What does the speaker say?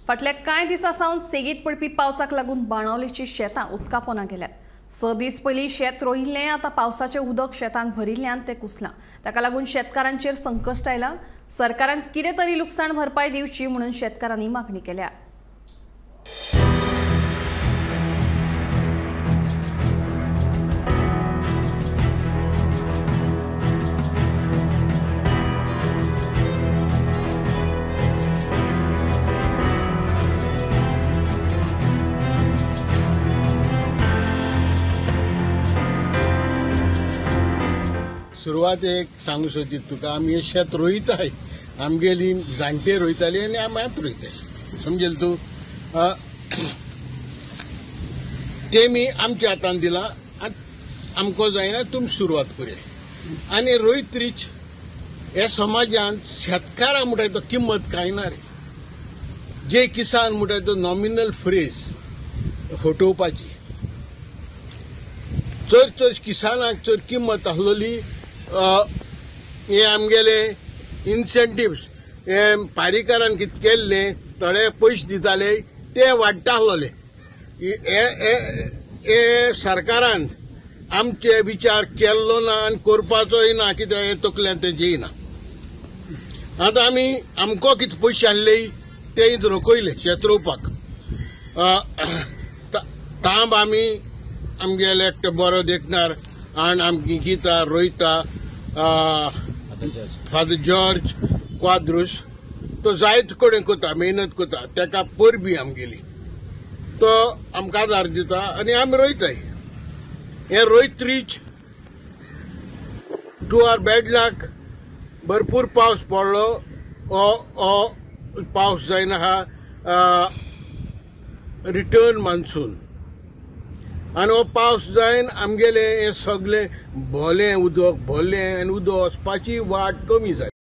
फाटल्या कांय दिसां सावन सेगीत पडपी पावसाक लागून बाणावलेची शेतां उदकापोना गेल्यात। 6 दीस पयलीं शेत रोयिल्लें, आतां पावसाचें उदक शेतांक भरिल्ल्यान तें कुसलां। ताका लागून शेतकारांचेर संकश्ट आयलां। सरकारान कितें तरी लुकसाण भरपाय दिवची म्हणून शेतकारांनी मागणी केल्या। सुरवातेक सांगू सोदी तुका, आमी शेत रोयताय, आमगेली जाणटे रोयताली आनी आमी आतां रोयताय, समजेल तूं। तेमी आमच्या हातान दिला आनी आमकां जायना तुमी सुरवात करुया। आनी रोयतरीच ह्या समाजांत शेतकारां म्हणटाय तो किंमत कांय ना रे। जे किसान म्हणटाय तो नॉमिनल फ्रेज फटोवपाची। चड चड किसानाक चड किंमत आसलेली हे आमगेले इन्सेंटिव्स हे पारीकारान कितें केल्ले थोडे पयशे दिताले ते वाडटा आसलेले। हे सरकारान आमचे विचार केल्लो ना आनी करपाचोय ना, कित्याक हे तकल्यान तेजें येना। आतां आमी आमकां कितें पयशे आसले ते रोखयले शेत रोवपाक। तांब आमी आमगेले एकटो बरो देखणार आनी आमची गितां रोयता फादर जॉर्ज क्वाद्रुस, तो जायत कडेन करता, मेहनत करता, ताका परबी आमगेली, तो आमकां आदार दिता आनी आमी रोयताय। हें रोयतरीच टू our bad luck भरपूर पावस पडलो। हो पावस जायना आहा रिटर्न मान्सून, आनी हो पावस जायन आमगेलें हें सगळें भोलें उदक भरलें आनी उदक वचपाची वाट कमी जाली।